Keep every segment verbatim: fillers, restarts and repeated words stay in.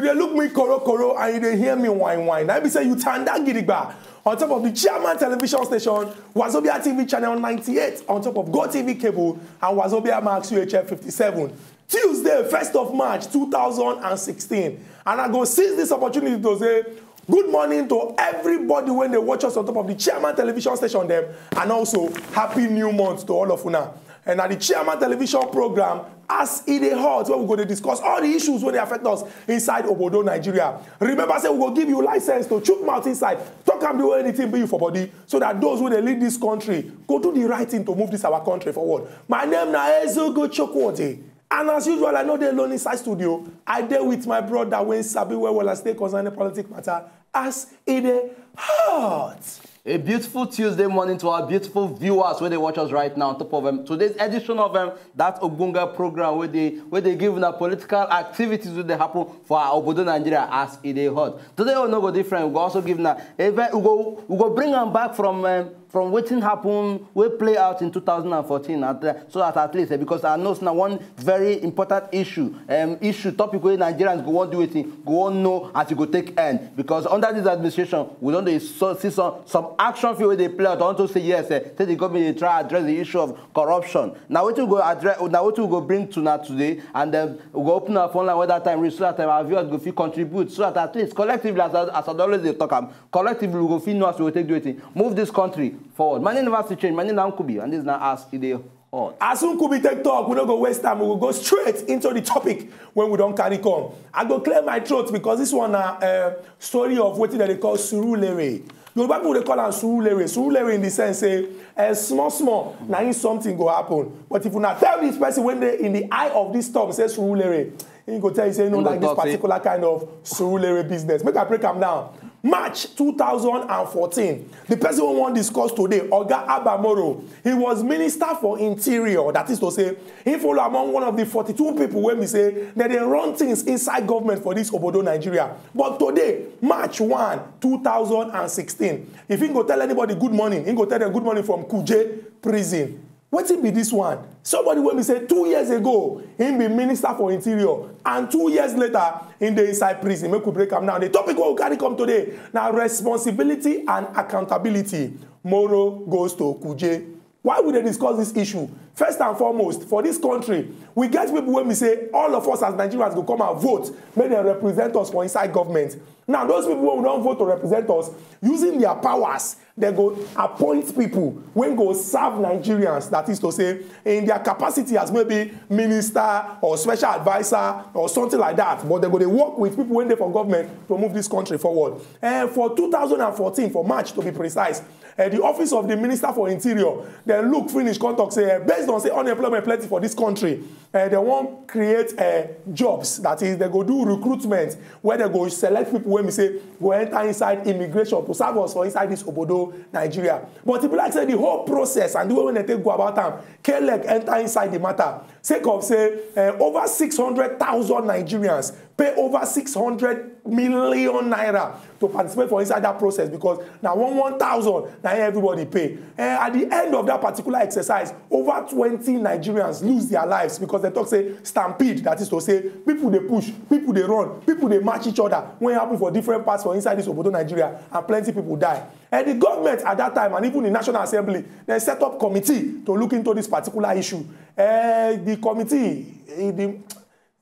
They look me koro koro and you dey hear me wine wine. I be say you tanda gidigba on top of the Chairman Television Station, Wazobia T V channel ninety-eight, on top of Go T V cable and Wazobia Max U H F fifty-seven. Tuesday, first of March two thousand sixteen. And I go seize this opportunity to say good morning to everybody when they watch us on top of the Chairman Television Station them, and also happy new month to all of una. And at the Chairman Television program, as e dey hot, where we go to discuss all the issues when they affect us inside Obodo Nigeria. Remember, say we go give you license to chook mouth inside, talk and do anything be you for body, so that those who they lead this country go do the right thing to move this our country forward. My name na Ezogo Chokwode. And as usual, I know they alone inside studio. I dey with my brother when Sabi well well as they concern the politic matter as e dey hot. A beautiful Tuesday morning to our beautiful viewers where they watch us right now on top of um, today's edition of um, that Ogbonga program where they where they give una political activities where they happen for our Obodo Nigeria as e dey hot. Today we no go different. We go also give una a very, we go we go bring am back from um, from wetin happen wey play out in two thousand and fourteen at, uh, so that at least uh, because I know it's now one very important issue um, issue topic wey Nigerians go wan do wetin go wan know as e go take end because under this administration we don dey so, see some some action fit wey dey play out unto say yes uh, say the government dey try address the issue of corruption na wetin we go address na wetin we go bring to na today and then we go open our phone line when that time reach so that time our viewers go fit contribute so that at least collectively as I as I dey always dey talk am collectively we go fit know as we go take do wetin move this country forward my name never still change my name na Nkubi and this na as e dey hot. As Nkubi take talk, we no go waste time. We go go straight into the topic when we don carry come. I go clear my throat because this one na uh, story of wetin dem dey call Surulere. Yoruba people dey call am Surulere. Surulere in the sense say uh, small small na im something go happen. But if una tell this person when dey in the eye of this storm say Surulere, he go tell you say he no like this particular kind of Surulere business. Make I break am down. March two thousand and fourteen, the person we wan discuss today, Oga Abamoro, he was minister for interior, that is to say, he follow among one of the forty-two people wey be say dem dey run things inside government for this obodo Nigeria. But today, March one, two thousand and sixteen, if he go tell anybody good morning, he go tell them good morning from Kuje prison. Wetin be this one? Somebody wey be say two years ago him be minister for interior and two years later him dey inside prison. Make we break am now. The topic wey we carry come today na responsibility and accountability. Moro goes to Kuje. Why we dey discuss this issue? First and foremost, for this country, we get people wey be say all of us as Nigerians go come and vote make dem represent us for inside government. Now those people wey we don vote to represent us, using their powers, they go appoint people wey go serve Nigerians, that is to say in their capacity as maybe minister or special adviser or something like that, but they go dey work with people wey dey for government to move this country forward. And for two thousand and fourteen, for March to be precise, uh, the office of the minister for interior dem look finish come talk say uh, based on say unemployment plenty for this country, uh, dem wan create uh, jobs, that is dem go do recruitment where dem go select people wey be say go enter inside immigration to serve us for inside this obodo Nigeria. But e be like say the whole process and the way wey dem take go about am, K leg enter inside the matter sake of say uh, over six hundred thousand Nigerians pay over six hundred million naira to participate for inside that process because na one one thousand na everybody pay. And at the end of that particular exercise, over twenty Nigerians lose their lives because they talk say stampede, that is to say people dey push, people dey run, people dey match each other. When e happen for different parts for inside this obodo Nigeria and plenty people die. And the government at that time and even the National Assembly, they set up committee to look into this particular issue. Uh, the committee, eh, the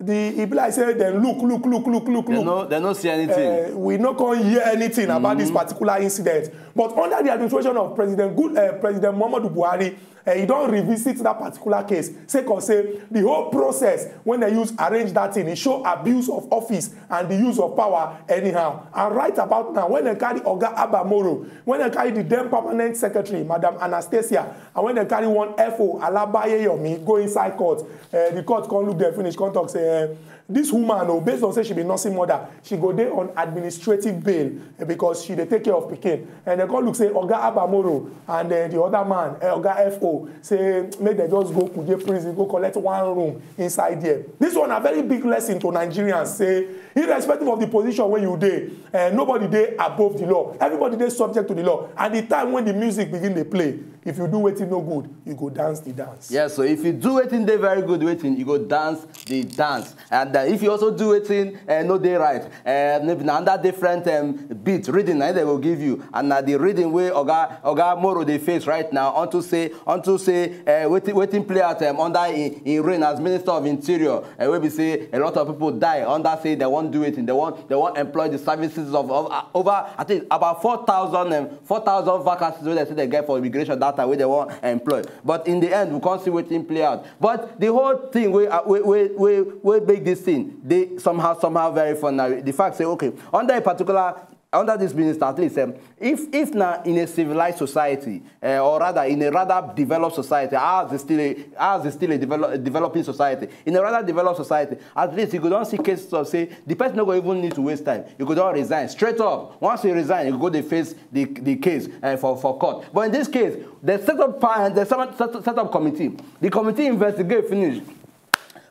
the e be like say dem look look look look look look. Dem no dem no see anything. Uh, we no come hear anything mm -hmm. about this particular incident, but under the administration of president good uh, president Muhammadu Buhari, uh, he don revisit that particular case sake of say the whole process when dem use arrange that thing e show abuse of office and the use of power anyhow. And right about now when dem carry Oga Abamoro, when dem carry the then permanent secretary Madam Anastasia, and when dem carry one F O Alabayeyomi go inside court, uh, the court come look dem finish come talk say uh, this woman o, based on say she be nursing mother, she go dey on administrative bail uh, because she dey take care of pikin. And dem come look say Oga Abamoro and uh, the other man, uh, Oga F O, say make dem just go Kuje prison go collect one room inside there. This one na very big lesson to Nigerians say irrespective of the position wey you dey, uh, nobody dey above the law, everybody dey subject to the law, and the time when the music begin dey play, if you do wetin no good, you go dance the dance. Yes, so if you do wetin dey very good, wetin you go dance the dance, and If you also do wetin uh, no dey right, uh, maybe na under different um, beat reading na they go give you, and na the reading wey oga oga moro dey face right now unto say unto say uh, wetin wetin play out um, under im im reign as minister of interior, uh, wey be say a lot of people die under say they wan do wetin they wan they wan employ the services of, of uh, over I think about four thousand um, four thousand vacancies wey they say they get for immigration that time wey they wan employ, but in the end we come see wetin play out. But the whole thing wey uh, wey wey wey wey make this thing dey somehow somehow very fun na the fact say okay, under a particular under this minister at least um, if if na in a civilized society uh, or rather in a rather developed society, ours is still a ours is still a, develop, a developing society. In a rather developed society, at least you go don see cases of say the person no go even need to waste time, you go don resign straight up. Once you resign, you go dey face the the case uh, for for court. But in this case, they set up pa- they set, set, set up committee. The committee investigate finish.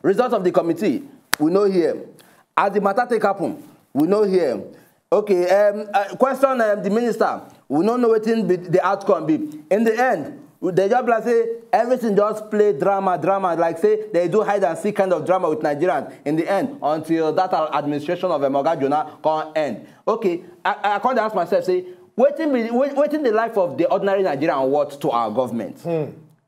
Result of the committee, we no hear. As the matter take happen, we no hear. Okay, um, uh, question um, the minister, we no know wetin be the outcome be. In the end, they just be like say everything just play drama drama like say they do hide and seek kind of drama with Nigerians in the end until that administration of um, oga Jonah come end. Okay, I, I come dey ask myself say wetin be wetin the life of the ordinary Nigerian worth to our government?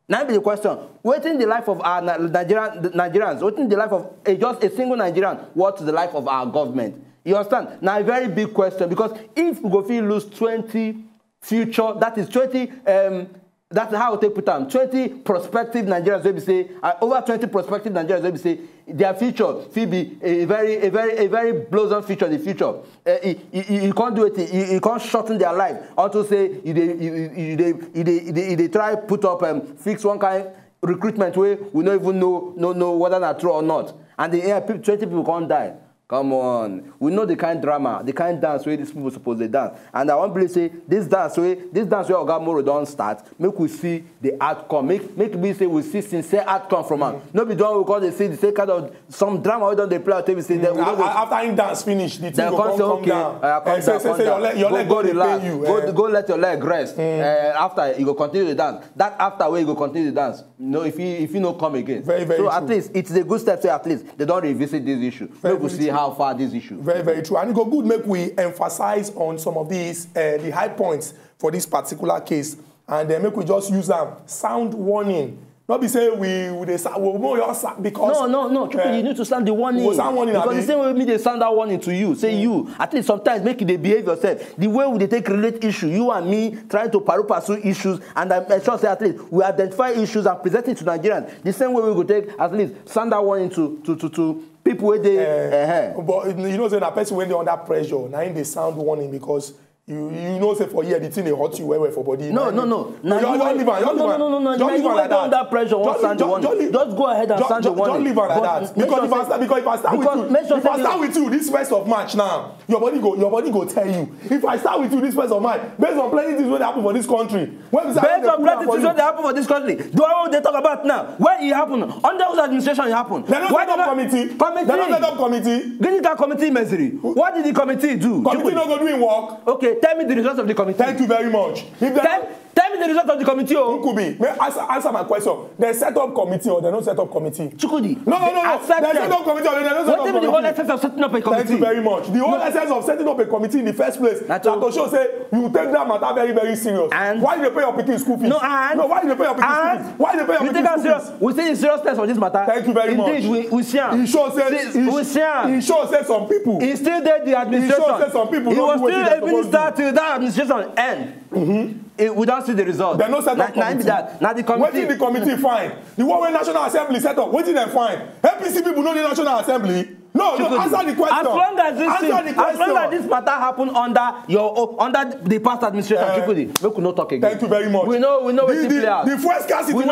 Na be the question. Wetin the life of our Nigerian Nigerians, wetin the life of a just a single Nigerian worth to the life of our government? You understand? Na a very big question because if we go fit lose twenty future, that is twenty um, that's how I take put am, twenty prospective Nigerians wey be say uh, over twenty prospective Nigerians wey be say their future fit be a very a very a very blossom future in the future. Uh, you, you, you can't do it, you, you can't shorten their life unto say you dey you, you, you dey you dey you dey you dey try put up um, fix one kind recruitment wey we no even know no know whether na true or not, and the yeah, pe- twenty people come die. Come on, we know the kind drama, the kind dance wey these people suppose dey dance, and I wan believe say this dance wey this dance wey oga moro don start, make we see the outcome, make make be say we see sincere outcome from am. No be don we come dey see the same kind of some drama wey don dey play out wey be say dem we no go after him dance finish the thing go come come down. Oya, come down, come down, go relax, go go let your leg rest. Eh, after you go continue the dance, that after wey you go continue the dance, no, if you if you no come again. Very very true. So at least it's a good step say at least they don revisit this issue. Make we see how far this issue. Very very true, and e go good make we emphasize on some of these uh, the high points for this particular case, and then make we just use am sound warning. No be say we we dey sa we mo your sa because no no no Chukwudi, you need to sound the warning. We go sound warning, because the same way me dey sound that warning to you, say you at least sometimes make you dey behave yourself. The way we dey take relate issue, you and me trying to paru pursue issues, and I'm sure say at least we identify issues and present it to Nigerians the same way we go take at least sound that warning to to to to people wey dey. Uh, but you know say na person wey dey under pressure na him dey sound warning because you you know say for here the thing dey hurt you well well for body. No no no no, you don leave am, you don leave am, you don leave am like that. Under pressure wan sound the warning, just go ahead and sound the warning. Just leave am like that, because if I start because if I start with you, if I start with you this first of March now, your body go your body go tell you. If I start with you this first of March, based on plenty things wey dey happen for this country, wey be say I no dey put am for you. Based on plenty things wey dey happen for this country, the one wey we dey talk about now, where e happen, under whose administration e happen? Dem no set up committee. Committee. Dem no set up committee. Gini ka committee meziri? What did the committee do? Committee no go do im work. Okay, tell me the result of the committee. Thank you very much. If dem tell, tell me the result of the committee o. Nkubi, may answer, answer my question. Dem set up committee or dem no set up committee? Chukwudi. No no no no. Dem set up committee or dem no set up committee? Wetin be the whole essence of setting up a committee? Thank you very much. The whole essence of setting up a committee in the first place na to show say you take that matter very very serious. And why you dey pay your pikin school fees? No, and no, why you dey pay your pikin school fees? Why you dey pay your pikin school fees? We see the seriousness of this matter. Thank you very much. Indeed, we we see am. E show say we see am. E show say some people. E still dey the administration. E show say some people no do wetin dem suppose do. He was still a minister till that administration end. Mm-hmm. Eh, we don see the result. Dem no set up committee. Na im be that. Na the committee. Wetin the committee find? The one wey National Assembly set up, wetin dem find? A P C people no dey National Assembly. No no, answer the question. As long as this thing, as long as this matter happen under your o- under the past administration, Chukwudi, make we no talk again. Thank you very much. We know we know wetin play out. The first scarcity wey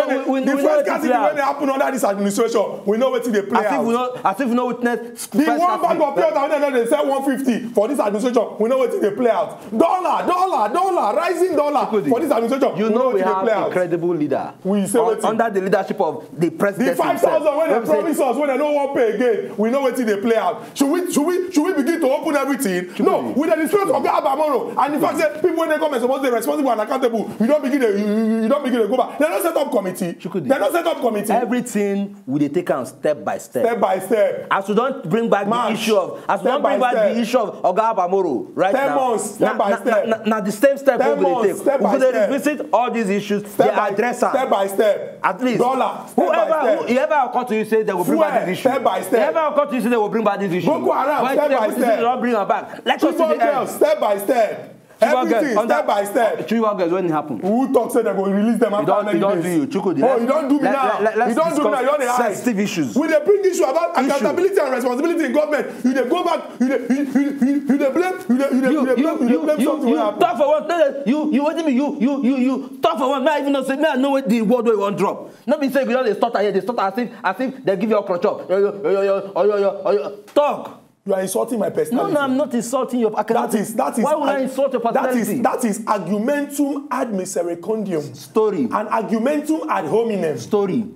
dey happen under this administration, we know wetin dey play out. As if we no as if we no witness. The one bag of pure water wey dem dey sell one fifty for this administration, we know wetin dey play out. Dollar dollar dollar rising dollar for this administration, you know we have a credible leader. We say wetin under the leadership of the president himself. The five thousand wey dem promise us wey dem no wan pay again, we know wetin dey dey play out. Should we should we should we begin to open everything? No, we dey discuss Oga Abamoro and the fact say people wey dey government suppose dey responsible and accountable. You don begin dey you, you, you don begin dey go back. Dem no set up committee. Chukwudi. Dem no set up committee. Everything we dey take am step by step. Step by step. As we don bring back the issue of as we don bring back the issue of Oga Abamoro right now. Ten months, step by step. Na the same step we go dey take. We go dey revisit all these issues. Dey address am. Step by step. At least dollar. Whoever who ever come to you say they go bring back this issue. Step by step. Ever come to you say they go bring back this issue. Boko Haram, step by step. But if they don't bring am back, let us see the end. Step by step. Everything step by step. Chibok girls, when it happen? Who talk say they go release them after many days? You don't do you, Chukwudi. Oh, you don't do me now. You don't do me now. You don't dey hide. Sensitive issues. We dey bring issue about accountability and responsibility in government. You dey go back. You dey you you you you dey blame. You dey you dey you dey blame. You dey blame something wey happen. Talk for one. No, no, you you wetin be you you you you talk for one. Me I even know say me I know the word wey you wan drop. No be say you don dey stutter here, dey stutter as if as if dem give you okro chop. Yo yo yo yo yo yo yo yo yo yo. Talk. You are insulting my personality. No, no, I'm not insulting your personality. That is that is Why would I insult your personality? That is that is argumentum ad misericordium. Story. And argumentum ad hominem. Story.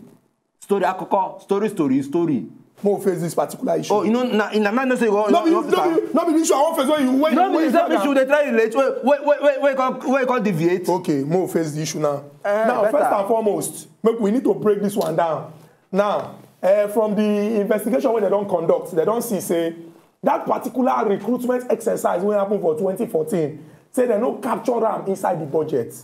Story akoko. Story story story. Mo face this particular issue. Oh, you know, na na man no say you wan. No be you no be no be the issue I wan face when you when you when you. No be the same issue dey try relate. Wait wait wait wait wait come wait come deviate. Okay, mo face the issue now. Uh, now better. First and foremost, make we need to break this one down. Now, uh, from the investigation wey dem don conduct, dem don see say that particular recruitment exercise wey happen for twenty fourteen, say dem no capture am inside the budget.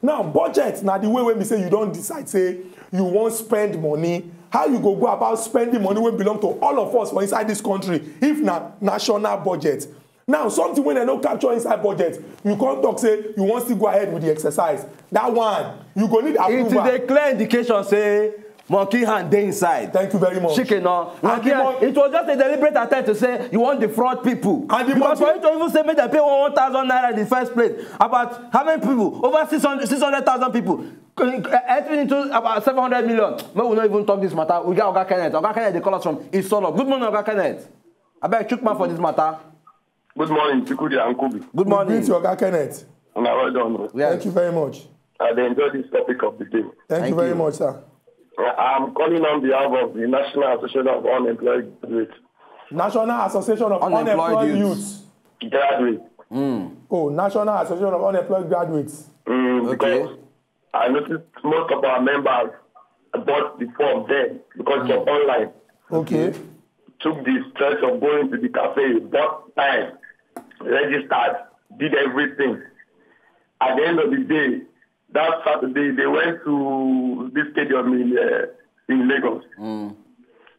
Now, budget na the way wey be say you don decide say you wan spend money. How you go go about spending money wey belong to all of us for inside this country if na national budget? Now, something wey dem no capture inside budget, you come talk say you wan still go ahead with the exercise. That one, you go need approval. It is a clear indication say monkey hand dey inside. Thank you very much. Chicken no. Monkey hand. It was just a deliberate attempt to say you wan defraud people. And the because for you to even say make dem pay one one thousand naira in the first place, about how many people? Over six hundred, six hundred thousand people. Entering into about seven hundred million. Make we no even talk this matter. We get Oga Kenneth. Oga Kenneth dey call us from Isolo. Good morning, Oga Kenneth. Abeg, chook mouth for this matter. Good morning, Chukwudi and Kubi. Good morning. We greet you, Oga Kenneth. Una well done. Yes. Thank you very much. I dey enjoy this topic of the day. Thank you very much, sir. I'm calling on behalf of the National Association of Unemployed Graduates. National Association of Unemployed Youths. Graduates. Oh, National Association of Unemployed Graduates. Mm, okay. Because I noticed most of our members bought the form then because it's online. Okay. Took the stress of going to the cafe, bought time, registered, did everything. At the end of the day, that Saturday, they went to this stadium in uh, in Lagos. Mm.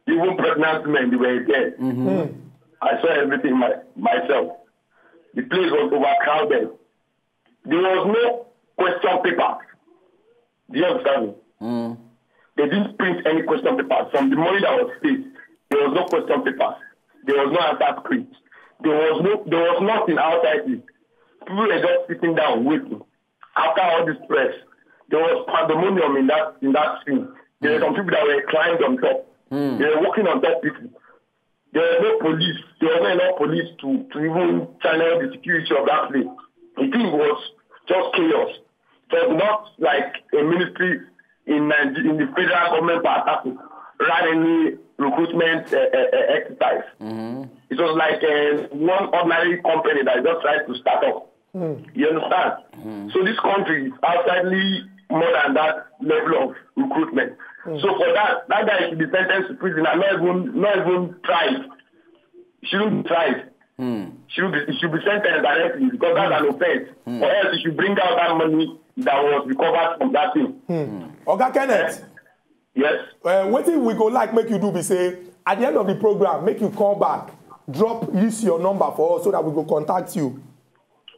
Even pregnant men, they were there. Mm-hmm. Mm. I saw everything my, myself. The place was overcrowded. There was no question paper. Do you understand me? Mm. They didn't print any question paper. From the morning that was paid, there was no question paper. There was no answer script. There was no, there was nothing outside it. People were just sitting down waiting. After all this stress, there was pandemonium in that in that thing. There were some people that were climbed on top. Mm. They were walking on top people. There was no police. There was not enough police to, to even channel the security of that place. The thing was just chaos. It was not like a ministry in Nigeria, in the federal government part ran any recruitment uh, uh, uh, exercise. Mm-hmm. It was like uh, one ordinary company that just tried to start up. Mm. You understand? Mm. So this country is outside more than that level of recruitment. Mm. So for that, that guy should be sentenced to prison and not even not even tried. Shouldn't be tried. Mm. Should be should be sentenced directly because that's an offense. Mm. Or else you should bring out that money that was recovered from that thing. Mm. Oga Kenneth. Yes. Uh, wetin we go like make you do be say at the end of the program make you call back, drop this your number for us so that we go contact you.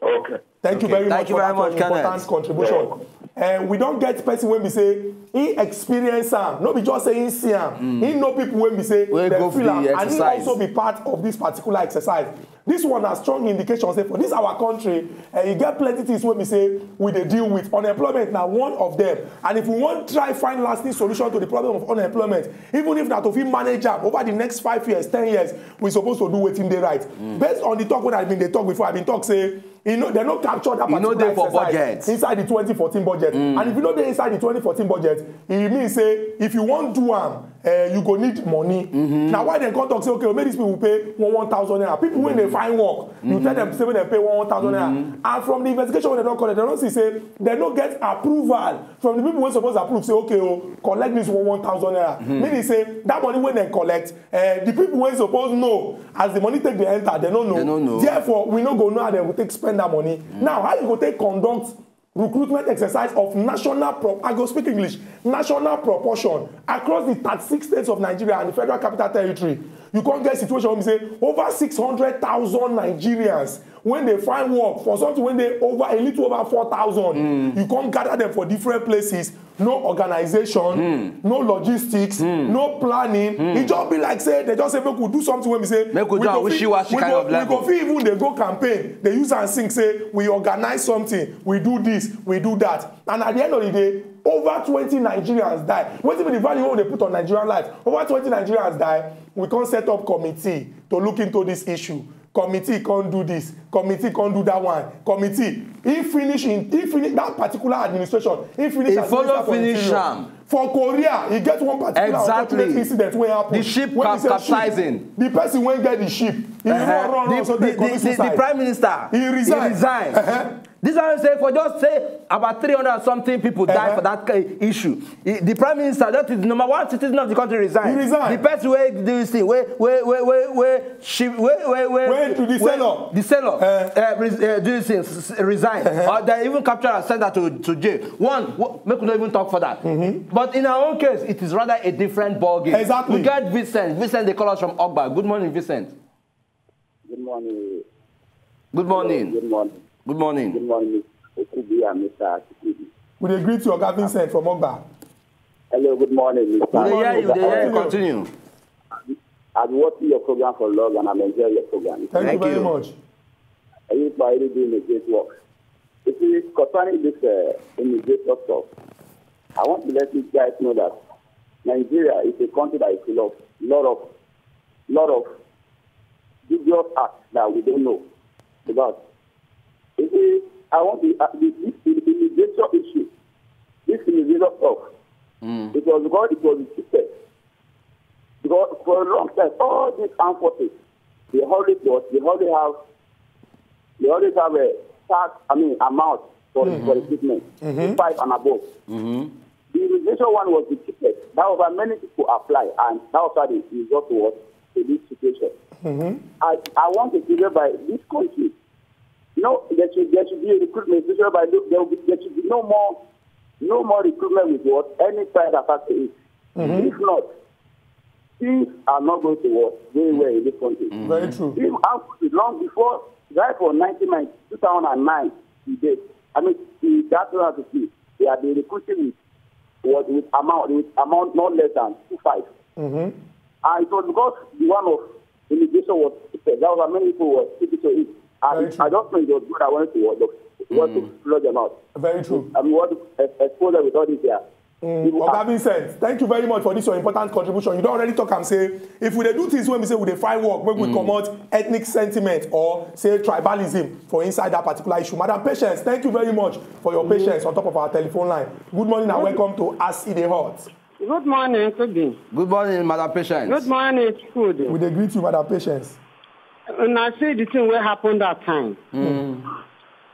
Okay. Thank you very much for that important contribution. Uh, we don get person wey be say he experience am, no be just say he see am. He know people wey be say dem feel am, and he also be part of this particular exercise. This one na strong indication say for this our country, uh, e get plenty things wey be say we dey deal with. Unemployment na one of them, and if we wan try find lasting solution to the problem of unemployment, even if na to fit manage am over the next five years, ten years, we suppose to do wetin dey right. Based on the talk wey I bin dey talk before, I bin talk say e no dem no capture that particular exercise inside the twenty fourteen budget. And if you no dey inside the twenty fourteen budget, e mean say if you wan do am, uh, you go need money. Mm-hmm. Now why dem come talk say okay, make these people pay one one thousand naira. People when they find work, you tell them say make dem pay one one thousand naira. Mm-hmm. And from the investigation wey dem don collect, dem don see say dem no get approval from the people wey suppose approve say okay, oh, collect this one one thousand naira. Mm-hmm. Meaning say that money wey dem collect, uh, the people wey suppose know as the money take dey enter, dem no know. Dem no know. Therefore, we no go know how dem go take spend that money. Mm-hmm. Now, how you go take conduct recruitment exercise of national pro I go speak English, national proportion across the thirty-six states of Nigeria and the Federal Capital Territory? You come get situation wey be say over six hundred thousand Nigerians wey dey find work for something wey dey over a little over four thousand. Mm. You come gather them for different places, no organization, no logistics, no planning. E just be like say they just say make we do something wey be say make we do a wishy-washy kind of level. We go fit even dey go campaign, dey use am sing say we organize something, we do this, we do that. And at the end of the day, over twenty Nigerians die. Wetin be the value wey we dey put on Nigerian life? Over twenty Nigerians die. We come set up committee to look into this issue. Committee come do this, committee come do that one. Committee, he finish in he finish that particular administration, he finish. He as follow minister for finish interior. Am. For Korea, he get one particular. Exactly. Unfortunate incident wey happen. The ship capsizing. The person wey get the ship, he run run run so they commit suicide. The prime minister, he resign. He resign. Uh-huh. This one say for just say about three hundred and something people die for that issue. The prime minister, that is number one citizen of the country, resign. He resign. The person wey do this thing, wey wey wey wey wey she wey wey wey wey do the seller. The seller, uh, uh, do this thing, resign. Uh-huh. Or they even capture and send that to to jail. One, make we no even talk for that. Mm-hmm. But in our own case, it is rather a different ball game. Exactly. We get Vincent. Vincent, they call us from Ogba. Good morning, Vincent. Good morning. Good morning. Hello, good morning. Good morning. Good morning, Mister Okubi and Mister Akikudi. We dey greet you, Oga Vincent from Ogba. Hello, good morning, Mister We dey hear you, we dey hear you. Continue. I've been watching your program for long and I'm enjoying your program. Thank you very much. And you are really doing a great work. You see, concerning this uh, immigration stuff, I want to let you guys know that Nigeria is a country that is full of lot of lot of dubious acts that we don't know about. You see, I want to uh, this, this immigration issue, this immigration stuff. Mm. It was because it was the cheapest. Because for a long time, all these armed forces, they always what they always have they always have a tax, I mean, amount for, mm-hmm. for recruitment, mm-hmm. five and above. Mm-hmm. The immigration one was the cheapest. That was why many people apply, and that was why they resort to what to this situation. Mm-hmm. I, I want to say by this country, no, there should there should be a recruitment, especially by there, will be, there should be no more no more recruitment with what any side that has to it. Mm-hmm. If not, things are not going to work very well in this country. Mm-hmm. Very true. If long before right from nineteen ninety, two thousand and nine, today, I mean, in that two thousand and fifteen, they have been recruiting with what with amount with amount not less than two five. Mm-hmm. And it was because the one of immigration was that was how many people were speaking to it. And adjustment was good. I wanted to work, was to flood them out. Very true. I mean, what expose them with all this there. Mm. Oga Vincent, thank you very much for this your important contribution. You don already talk am say if we dey do things wey be say we dey find work, make we comot ethnic sentiment or say tribalism for inside that particular issue. Madam Patience, thank you very much for your patience on top of our telephone line. Good morning and welcome to As E Dey Hot. Good morning, Tobi. Good morning, Madam Patience. Good morning, Chukudi. We dey greet you, Madam Patience. Una see the thing wey happen that time. Mm.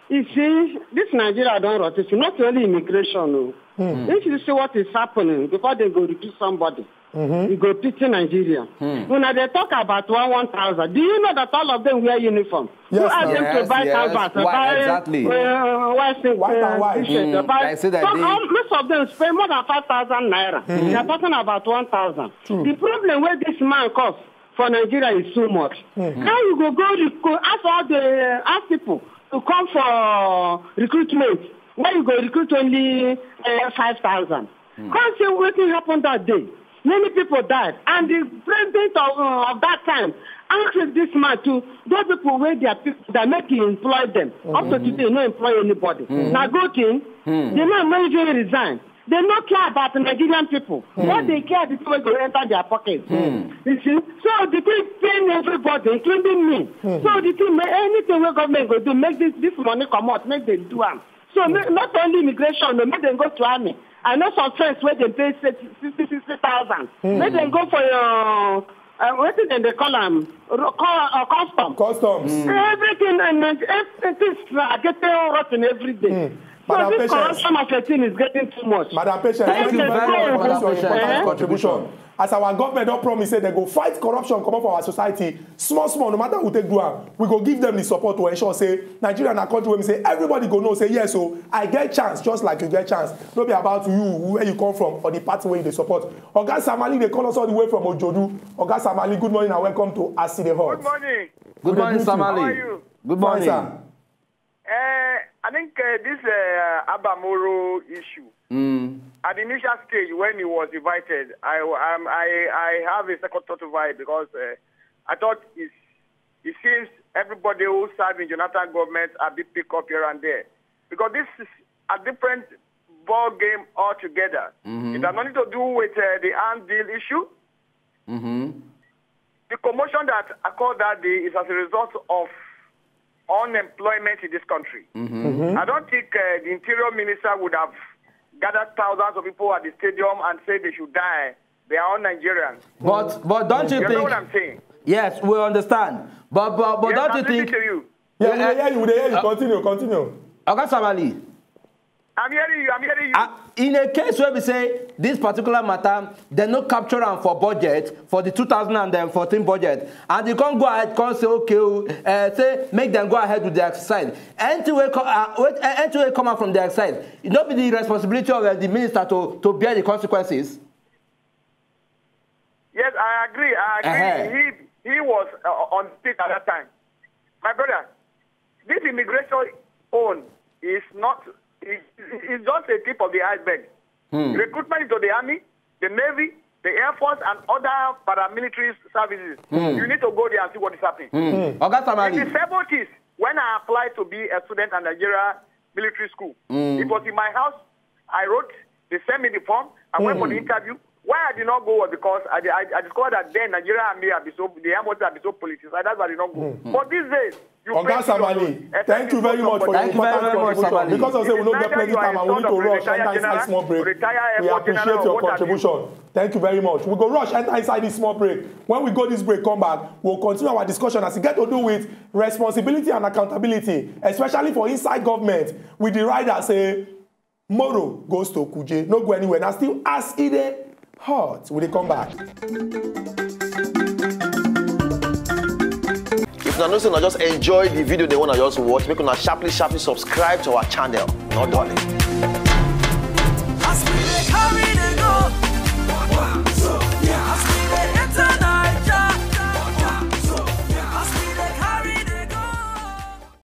You see, this Nigeria don rotate, not only immigration. No. Mm. If you see what is happening, because they go recruit somebody, mm-hmm. You go pity Nigeria. Mm. Una dey talk about one one thousand. Do you know that all of them wear uniform? Yes, who ask them to buy canvas, buy exactly. Uh, white, white and white. Mm. Buy, I see that some, they... Most of them spend more than five thousand naira. Mm. They are talking about one thousand. True. The problem where this man cause for Nigeria is too much. Mm-hmm. How you go go recruit, ask all the ask people to come for recruitment? Why you go recruit only uh, five thousand? Mm. Come see wetin happen that day. Many people died, and the president of, uh, of that time asked this man to those people wey their people that make he employ them. Mm-hmm. Up to today, no employ anybody. Mm-hmm. Na good thing. Mm-hmm. The man no even resign. They no care about Nigerian people. Mm. What they care is what go enter their pocket. Mm. You see, so the thing pain everybody, including me. Mm. So the thing, anything wey government go do, make this this money come out, make they do am. So make, not only immigration, no, make them go to army. I know some friends wey dey pay sixty, sixty thousand. Make dem go for your, uh, wetin dem dey call am? Ro-, co-, uh, custom. Customs. Everything, and everything is, uh, getting rotten every day. So this corruption of a thing is getting too much. Madam Patience, thank you very much for your important contribution. As our government don promise say dem go fight corruption comot for our society, small small, no matter who take do am, we go give them the support to ensure say Nigeria na country wey be say everybody go know say yes o, I get chance just like you get chance. No be about you, where you come from, or the party wey you dey support. Oga Samali dey call us all the way from Ojodu. Oga Samali, good morning and welcome to As E Dey Hot. Good morning. Good morning, Samali. How are you? Good morning. Fine, sir. Eh, I think, eh, this, eh, Abba Moro issue, at the initial stage when he was invited, I, um, I, I have a second thought over it because, eh, I thought it's, it seems everybody who served in Jonathan government are bit pick up here and there. Because this is a different ball game altogether. It has nothing to do with, eh, the Ann Dil issue. The commotion that occurred that day is as a result of unemployment in this country. I don't think, uh, the interior minister would have gathered thousands of people at the stadium and said they should die. They are all Nigerians. But, but don't you think? You know what I'm saying? Yes, we understand. But, but, but don't you think? Yes, I'm listening to you. Yeah, we dey hear you, we dey hear you. Continue, continue. Oga Samali. I'm hearing you, I'm hearing you. Uh, in a case where we say this particular matter, they no capture am for budget, for the two thousand and fourteen budget, and they can't go ahead, can't say, okay, uh, say, make them go ahead with the exercise. Anything wey co-, uh, wait, uh, anything wey come out from the exercise, it no be the responsibility of, uh, the minister to, to bear the consequences. Yes, I agree. I agree. He, he was, uh, on the pitch at that time. My brother, this immigration own is not, is, is just a tip of the iceberg. Recruitment into the army, the navy, the air force, and other paramilitary services. You need to go there and see what is happening. Oga Samali. In the seventies, when I applied to be a student at Nigeria military school, it was in my house. I wrote, they sent me the form. I went for the interview. Why I did not go was because I, I, I discovered that then Nigeria and me have been so, the M O T have been so politicized. That's why I did not go. But these days, you Oga Samali, thank you very much for your important contribution. Because of say we no get plenty time, I will need to rush enter inside small break. We appreciate your contribution. Thank you very much. We go rush enter inside this small break. When we go this break, come back, we'll continue our discussion as it get to do with responsibility and accountability, especially for inside government. With the rider say, Moro goes to Kuje. No go anywhere. Now still As E Dey Hot. We dey come back. If una know say una just enjoy the video, they wanna just watch, make una sharply, sharply subscribe to our channel. No darling. As we dey carry the